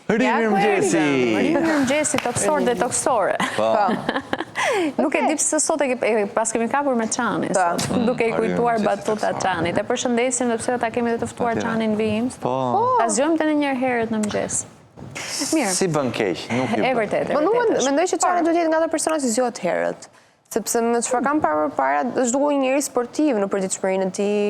Ri mirëmëngjesi! Ri mirëmëngjesi, tokësor dhe tokësore. Po. Nuk e di pse sot e paskemi kapur me Çanin, Po. sot, duke i kujtuar batuta Çanit. E përshëndesim dhe pse jo ta kemi dhe të ftuar Çanin në vijim. Po. Ta zgjojmë dhe një herë herët në mëngjes. Mirë. S'i bën keq, nuk i E bën. vërtetë, e Po nuk vërtetë. mendoj që Çani duhet të jetë nga ato persona që zgjohet herët. Sepse me çfarë kam parë përpara, është dukur një njeri sportiv në përditshmërinë e tij.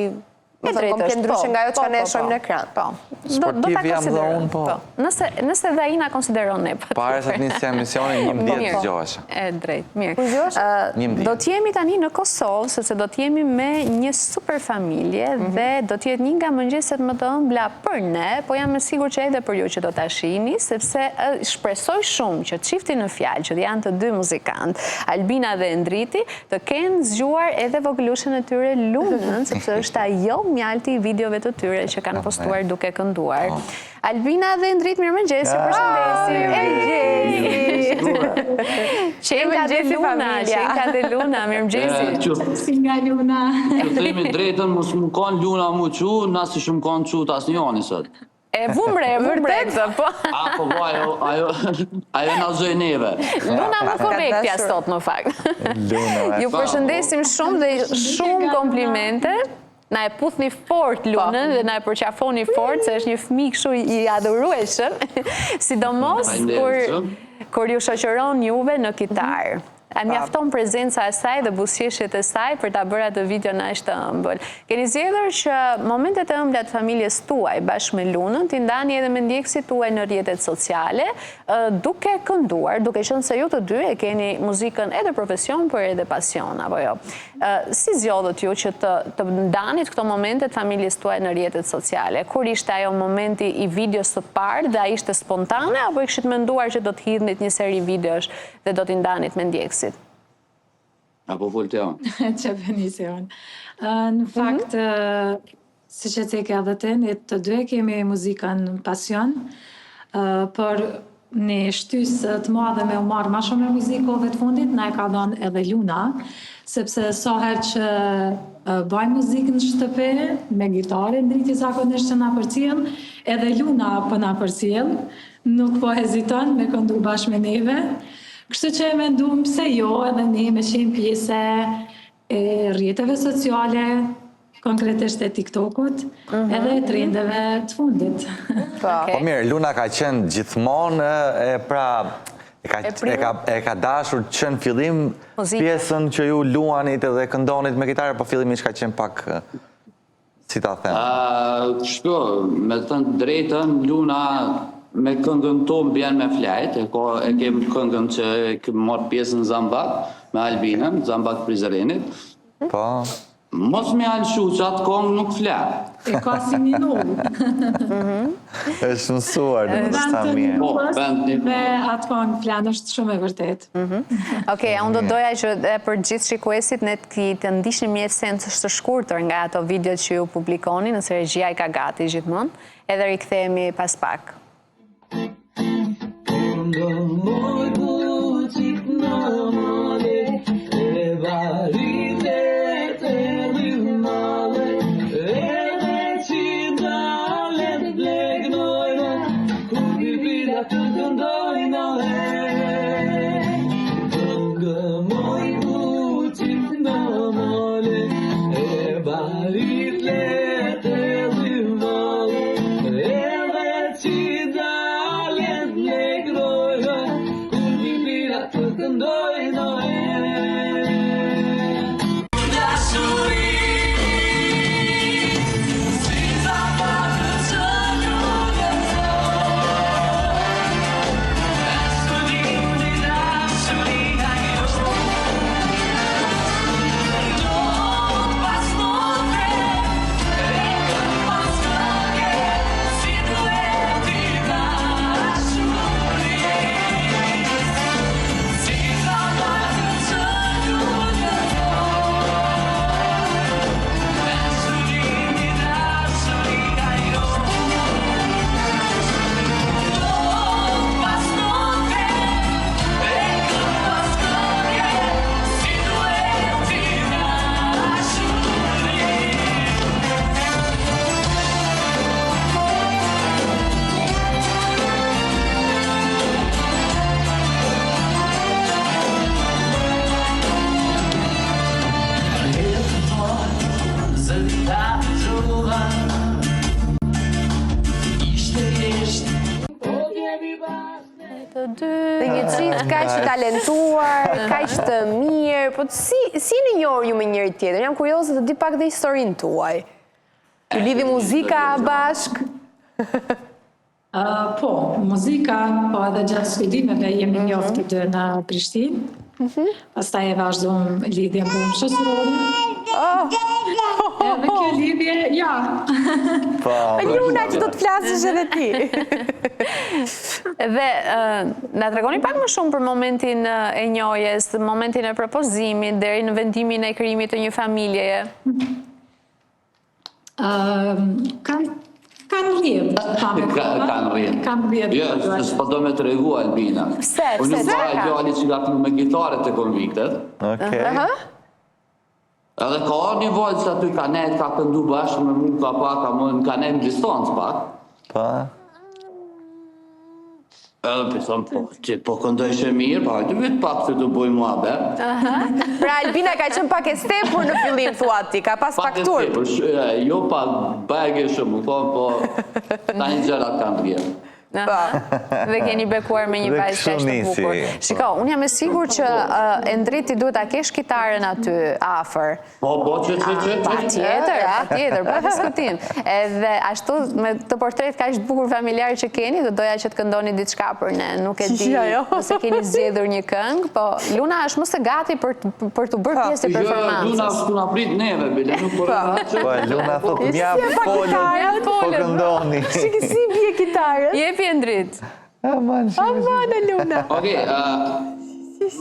E drejtë komplet është, ndryshe po, nga ajo po, çka ne po, shohim po. në ekran. Po. Do do ta Sportiv jam dhe konsiderojmë. unë, po. Nëse nëse dhe ai na konsideron ne patjetër. Para se të nisja emisionin, 11 Mirë. zgjohesha. E drejtë, mirë. Kur zgjohesh? Ë, 11. Do të jemi tani në Kosovë, sepse do të jemi me një super familje Mhm. dhe do të jetë një nga mëngjeset më të ëmbla për ne, po jam e sigurt që edhe për ju që do ta shihni, sepse ë, shpresoj shumë që çifti në fjalë, që janë të dy muzikantë, Albina dhe Endriti, të kenë zgjuar edhe vogëlushen e tyre Lunën, sepse është ajo mjalti i videove të tyre që kanë postuar duke kënduar. Albina dhe Endrit, mirëmëngjes, ju përshëndesim. Qenka dhe Mirëmëngjesi, Luna, familja. qenka dhe Luna, mirëmëngjesi. Që Si nga Luna. që themi drejtën, mos më kanë Luna mu qu, na si shumë kanë qu të asnjëni sot. E vum re, e vum re këtë, po. A, po, po, ajo, ajo, ajo na zoj neve. Luna më korrektja dashur. sot në fakt. Luna, Ju përshëndesim shumë dhe shumë komplimente. Na e puthni fort Lunën dhe na e përqafoni fort se është një fëmijë kështu i adhurueshëm, sidomos Faleminderit kur shumë. kur ju shoqëron juve në kitarë. A mjafton prezenca e saj dhe buzëqeshjet e saj për ta bërë atë video aq të ëmbël. Keni zgjedhur që momentet e ëmbla të familjes tuaj bashkë me Lunën t'i ndani edhe me ndjekësit tuaj në rrjetet sociale, ë, duke kënduar, duke qenë se ju të dy e keni muzikën edhe profesion, por edhe pasion, apo jo. Ë, Si zgjodhët ju që të, të ndanit këto momente të familjes tuaj në rrjetet sociale? Kur ishte ajo momenti i videos së parë dhe a ishte spontane apo i kishit menduar që do të hidhnit një seri videosh dhe do t'i ndanit me ndjekësit? Apo fol të unë. Që bëni unë. Në fakt, si që ceke edhe ti, ne të dy e kemi muzikën pasion, ë, por një shtysë të madhe me u marrë ma shumë me muzikë kohëve të fundit, na e ka dhënë edhe Luna, sepse sa herë që ë, bajmë muzikë në shtëpi, me gitare, Endriti zakonisht që na përcjell, edhe Luna po na përcjell, nuk po heziton me këndu bashkë me neve. Kështu që e mendum pse jo edhe ne me qenë pjesë e rrjeteve sociale, konkretisht e TikTokut, edhe e trendeve të fundit. Po. Po mirë, Luna ka qenë gjithmonë e pra e ka, e ka, e ka dashur që në fillim Muzikën. pjesën që ju luanit edhe këndonit me kitarë, po fillimisht ka qenë pak, si ta them. A, Kështu, me thënë drejtën, Luna me këngën tonë bjen me flajt, e, ka, e kem këngën që e kem marrë pjesë në Zambak, me Albinën, Zambak Prizrenit. Po, Mos me alshu që atë kongë nuk fle. E ka si një null. është mësuar, dhe Vend sa të mirë. Po, nullës vend një- me atë kongë flan është shumë e vërtet. Okej, unë do doja që e, për gjithë shikuesit ne të të ndiqnim një esencë të shkurtër nga ato videot që ju publikoni, nëse regjia i ka gati gjithmonë, edhe rikthehemi pas pak. Moj buqit në male E varitet e male Edhe që dalet blegnojnë Kur bibila të këndojnë e Këngë moj buqit në male E varitet e male Edhe që dalet blegnojnë Kur. Të dy. Dhe një çift kaq të talentuar, kaq të mirë, po si si jeni njohur ju me njëri tjetrin? Jam kurioze të di pak dhe historinë tuaj. Ju lidhi muzika bashkë? Po, muzika, po edhe gjatë studimeve jemi mhm. njohur të dy në Prishtinë. Mhm. Pastaj e vazhdum lidhjen po shoqërore. Oh. Edhe kjo lidhje, ja. Po, Luna që do të flasësh edhe ti. Dhe na tregoni pak më shumë për momentin e njohjes, momentin e propozimit deri në vendimin e krijimit të një familjeje. Kanë kanë rrjedh, thamë koha. Kanë rrjedh. Kanë rrjedh. Jo, s'po do me tregu Albina. Pse, pse, Unë nuk ka djali që ka me gitare te konviktet. Okej. Edhe ka ardhë një vajzë aty ka nejt, ka këndu bashkë me mu, ka pa, ka më, ka nejt në distancë pak. Pa. Edhe po thom, po, ti po këndojshe mirë, po hajde vetë pak të të bëj muhabet. Pra Albina ka qenë pak e stepur në fillim, thua ti, ka pas pak turp. Pak e stepur, jo pak, bajagi shumë, më thonë, po, tani gjërat kanë rrjedhë. Po. Dhe keni bekuar me një vajzë kaq të bukur. Shiko, unë jam e sigurt që Endrit ti duhet ta kesh kitarën aty afër. Po, po, që, që, që, që. Patjetër, patjetër, pa diskutim. Edhe ashtu me këtë portret kaq të bukur familjar që keni, do doja që të këndoni diçka për ne. Nuk e di nëse keni zgjedhur një këngë, po Luna është më se gati për për t'u bërë po. pjesë e jo, performancës. Luna është na prit neve, bile, nuk po po. Po, Luna thotë mjaft folët, po këndoni. Si si bie kitarës? Jepi Endrit. Aman, Aman, Luna. Okej,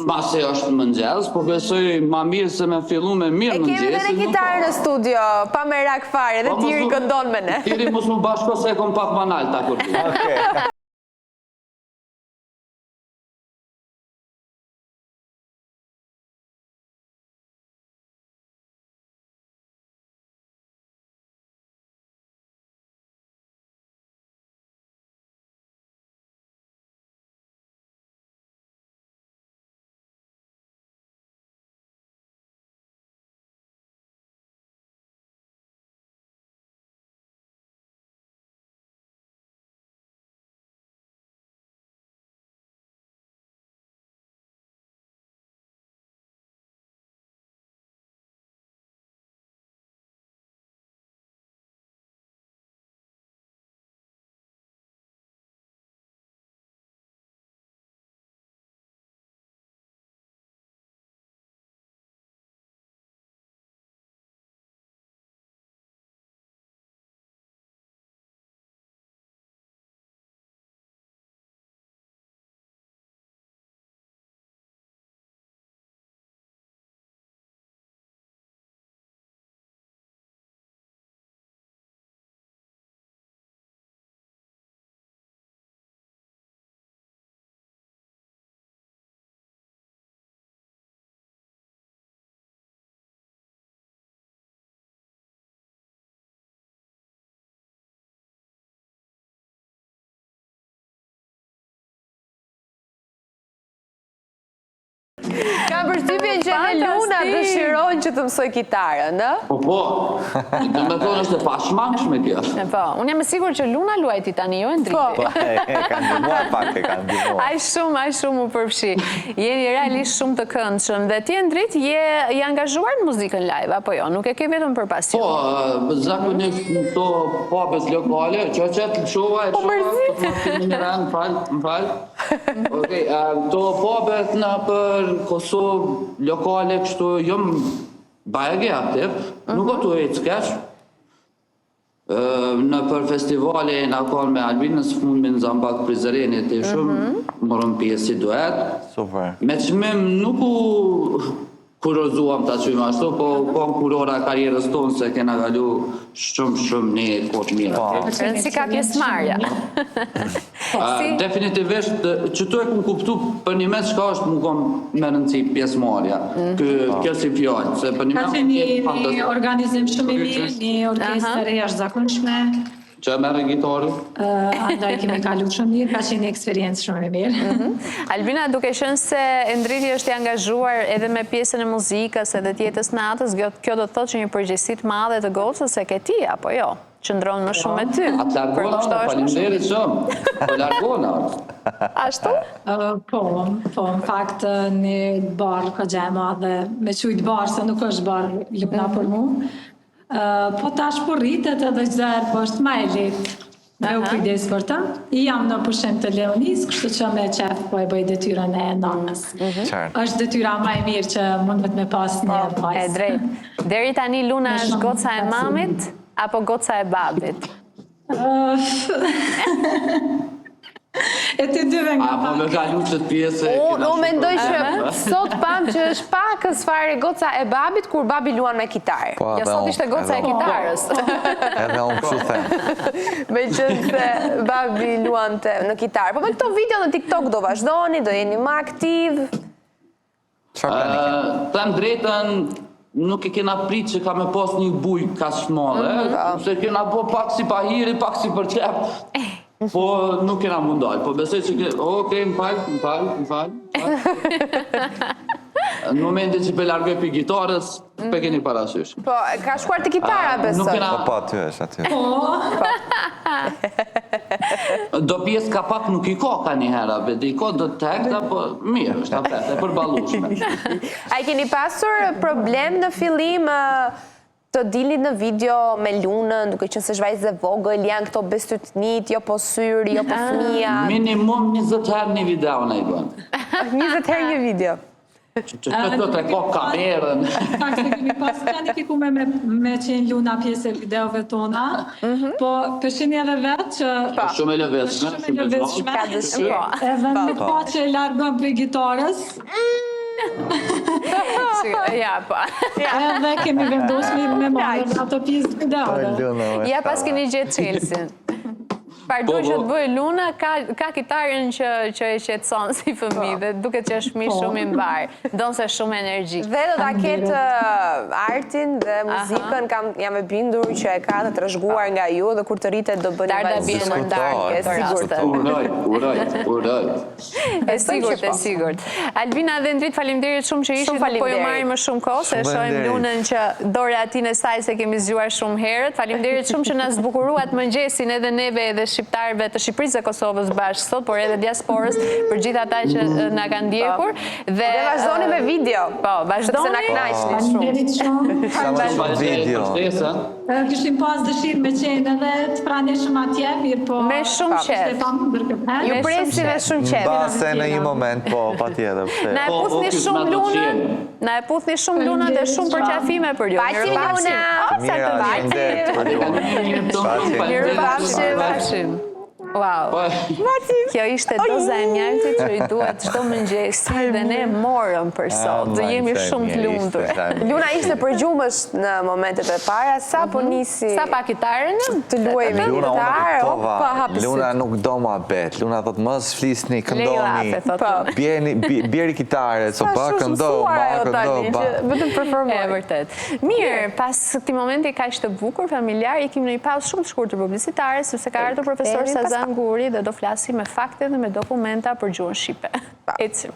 Masi është mëngjes, po besoj ma mirë se me fillu me mirë mëngjesin. E kemi dhe ne kitarën në studio, pa merak fare, dhe po, Tiri këndon me ne. Tiri mos m'u bashko se e kom pak ma nalt ta kur Okej. Kam përshtypjen që edhe Luna dëshiron që të mësojë kitarën, ë? Po, po, do me thonë është e pashmangshme kjo. Po, unë jam e sigurt që Luna luajti tani, jo Endriti. Po, e ka ndihmuar pak, e ka ndihmuar. Ai shumë, ai shumë u përfshi. Jeni realisht shumë të këndshëm. Dhe ti Endrit, je i angazhuar në muzikën live, apo jo? Nuk e ke vetëm për pasion. Po, zakonisht në këto pubet lokale, që që të lëshova, e po, lëshova, po të më më fal, më fal. Okej, këto pubet nëpër Kosovë, lokale, kështu, jom bajagi aktiv, nuk o tu ecë keq. Nëpër festivale na kanë me Albinën së fundmi në Zambak Prizrenit e shumë, morëm pjesë si duet. Super. Me çmim nuk u kurozuam ta quajmë ashtu, po po kurora e karrierës tonë se kena kalu shumë shumë një kohë të mirë. Po. Rëndësi ka pjesëmarrja. Si? Definitivisht, qëtu e kum kuptu përnjëmend çka është mu kon me rëndësi pjesëmarrja. Mhm. Kë, kjo si fjalë, se për një Ka qenë një, një organizim shumë i mirë, një orkestër e jashtëzakonshme. Që e merr gitarën? Andaj kemi kalu shumë mirë, ka qenë një eksperiencë shumë e mirë. Mhm. Albina, duke qenë se Endriti është i angazhuar edhe me pjesën e muzikës edhe të jetës natës, kjo do të thotë që një përgjegjësi të madhe të gocës e ke ti, apo jo? Qëndron më shumë me ty. A të largona, faleminderit shumë. Po largona. Ashtu? Po, po, në fakt një barrë kogja e madhe, me qujtë barrë, se nuk është barrë Luna për mu. Po tash po rritet edhe çdo herë po është ma e lehtë me u kujdes për të. I jam në pushim të Leonisë, kështu që me qef po e bëj detyrën e nanës. Mhm. Është detyra ma e mirë që mundet me pas një po, vajzë. E drejtë. Deri tani Luna është goca e mamit apo goca e babit? E të dyve nga pak. Apo me kalu qët pjesë e Unë mendoj që sot pamë që është pakës fare goca e babit kur babi luan me kitarë. Po, jo, sot ishte goca e kitarës. Edhe unë kështu them. Meqenëse babi luante në kitarë. Po me këto video në TikTok do vazhdoni, do jeni më aktiv. Çfarë plani ke? Them drejtën, nuk e kena prit që ka me pas një bujë kaq të madhe, mm -hmm. se kena bo pak si pahiri, pak si për qef, po nuk kena m'u ndalë, po besoj që ke, okej, më fal, më fal, më fal. Në momentin që pe largoj prej gitarës, pe keni parasysh. Po, ka shkuar te kitara, besoj. Nuk kena... Po, po, aty është, aty. Po. Do pjesë ka pak nuk i ka ka një herë, be i ka do të hekta, po mirë, është apet, e përballueshme. A i keni pasur problem në fillim të dilni në video me Lunën, duke qenë se është vajzë e vogël, janë këto bestytnitë, jo po syri, jo po ah. fëmija. Minimum 20 herë një video na i bën. 20 herë një video. Që të të të ka kamerën. Fakt se kemi pas planifiku me, me, me qenë Luna pjesë e videove tona, mhm. po pe shihni edhe vetë që... Po. Shumë e lëvizshme. Shumë e lëvizshme. Ka dëshirë. Po. Edhe me po. pa që e largon prej gitarës. Ja, po. Edhe kemi vendosur me me marrë ato pjesë videove. Ja, paskeni gjetë çelësin. Çfarëdo po, që po. të bëjë Luna, ka, ka kitarën që, që e qetëson si fëmijë po. dhe duket që është fëmijë shumë i mbarë, ndonëse shumë energjik. Dhe do ta ketë uh, artin dhe muzikën, kam, jam e bindur që e ka të trashëguar nga ju dhe kur të rritet do bëni vajzë shumë të e sigurt. Uroj, uroj, uroj. E sigurt, e sigurt. Albina dhe Endrit, faleminderit shumë që ishit, nuk po ju marrim më shumë kohë, se shohim Lunën që do rehatinë e saj se kemi zgjuar shumë herët. Faleminderit shumë që na zbukuruat mëngjesin edhe neve edhe shqiptarëve të Shqipërisë dhe Kosovës bashkë sot, por edhe diasporës për gjithë ata që na kanë ndjekur. Dhe vazhdoni me video. Po, vazhdoni. Sepse na kënaqni shumë. Faleminderit shumë. Sa më shumë video. Kishim pas dëshirë me qenë edhe të pranishëm atje, mirëpo... Me shumë qejf. Ishte e pamundur këtë herë. Ju presim me shumë qejf. Mbase në një moment, po, patjetër. Na e po, puthni po, shumë Lunën, na e puthni shumë Lunën dhe shumë përqafime për ju. Paqim Luna! Mira, shëndet për ju. Mirupafshim. Mirupafshim. Wow. Po. Kjo ishte doza e mjaltit që i duhet çdo mëngjesi dhe ne morëm për sot. Dhe jemi shumë të lumtur. Luna ishte përgjumësh në momentet e para, sa po mhm. nisi Sa pa kitarën? Të luajë me gitarë, opa hapi Luna nuk do muhabet. Luna thotë mos flisni, këndoni. Po. Bjeni bjeri kitare, so pa këndo, ma këndo, pa. Vetëm performoj. E vërtet. Mirë, pas këtij momenti kaq të bukur familjar, ikim në një pauzë shumë të shkurtër publicitare, sepse ka ardhur profesor Sazan Guri dhe do flasim me fakte dhe me dokumenta për gjuhën shqipe. Ecim.